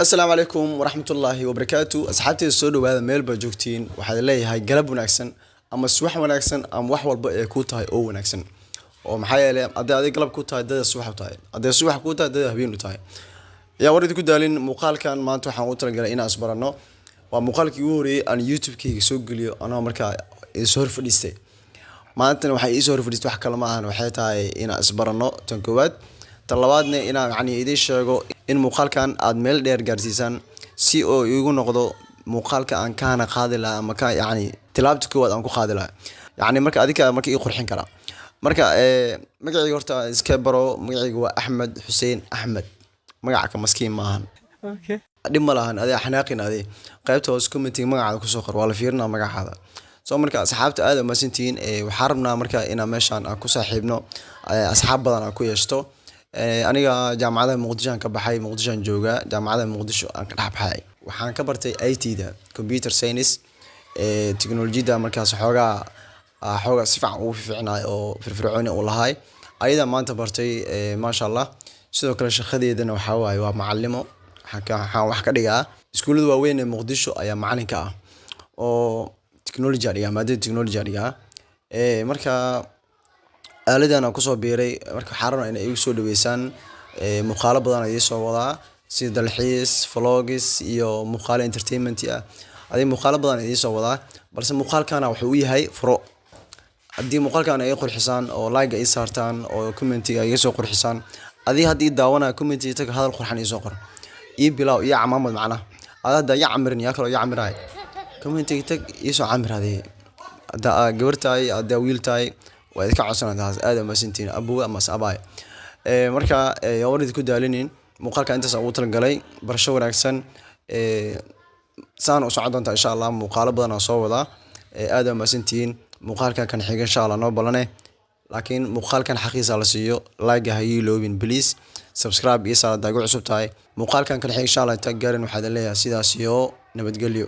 Asalaamu calaykum waraxmatullaahi wabarakaatu. Asxaabteyda, soo dhawaada meel baa joogtiin. Waxaad leeyahay galab wanaagsan ama subax wanaagsan ama wax walba ee kuu tahay oo wanaagsan, oo maxaa yeelay hadday adig galab ku tahay, dada subax u tahay, hadday subax kuu tahay, dada habeen u tahay. Yaa war idinku daalin, muuqaalkan maanta waxaan ugu talagalay inaan isbaranno. Waa muuqaalkii ugu horreeyay aan YouTube-kayga soo geliyo anoo markaa isoo hor fadhiistay. Maantana waxay iisoo hor fadhiistay wax kale ma ahan, waxay tahay inaan isbaranno tan koowaad, tan labaadna inaan yacni idiin sheego in muuqaalkan aad meel dheer gaarsiisaan, si oo iigu noqdo muuqaalka aan kaana qaadi lahaa ama ka yacni tilaabta koowaad aan ku qaadi lahaa, yacni marka adinka marka ii qurxin karaa. Marka magacayga horta iska baro. Magacayga waa Axmed Xuseen Axmed. Magaca ka maskiin maahan. Dhib ma lahan, adee xanaaqin. Adee qaybta hoose commentiga magacaada kusoo qor, waa la fiirinaa magacaada. So marka asxaabta, aad umahadsantihiin. Waxaan rabnaa marka inaan meeshaan aan ku saaxiibno, asxaab badan aan ku yeeshto. Aniga Jaamacadaha Muqdisho aan ka baxay, Muqdisho aan joogaa. Jaamacadaha Muqdisho aan ka dhex baxay, waxaan ka bartay IT-da, computer science, teknolojiyadda. Markaas xoogaa si fiican ugu fiicnaay oo firfircooni u lahaay ayadaa maanta bartay, maasha Allah. Sidoo kale shaqadeedana waxaa waaye waa macalimo. Waxaan wax ka dhigaa iskuullada waaweyn ee Muqdisho ayaa macalin ka ah, oo technology aan dhigaa, maadada technology aan dhigaa. Marka aaladan aan kusoo biiray, marka waxaan rabnaa inay igu soo dhaweysaan. Muuqaalo badan aan idiin soo wadaa, sida dalxiis, vlogs iyo muuqaalo entertainment ah. Adiga muuqaalo badan idiin soo wadaa, balse muuqaalkana wuxuu u yahay furo. Haddii muuqaalkan ay qurxisaan oo like ii saartaan oo commentiga iga soo qurxisaan, adii haddii daawanaya, commentiga taga, hadal qurxan ii soo qor, ii bilaaw, ii camaamad macnaha. Ada hadda ii camirin, yaa kaloo ii camiraay. Commentiga tag, ii soo camir. Adii haddaa gabar tahay, haddaa wiil tahay, waa idinka codsanaa taas. Aad umahadsantihiin, abowe ama abaay. Marka yaa war idinku daalinin, muuqaalka intaas ugu talagalay. Barasho wanaagsan. Saan u socon doontaa insha Allah. Muuqaalo badan aan soo wadaa. Aad umahadsantihiin. Muuqaalkan kan xiga insha Allah noo balane, laakiin muuqaalkan xaqiisa la siiyo. Like ha ii loobin, please. Subscribe iyo saar haddaa igu cusub tahay. Muuqaalkan kan xiga insha Allah intaan gaarin, waxaa idin leeyahay sidaas iyo nabadgelyo.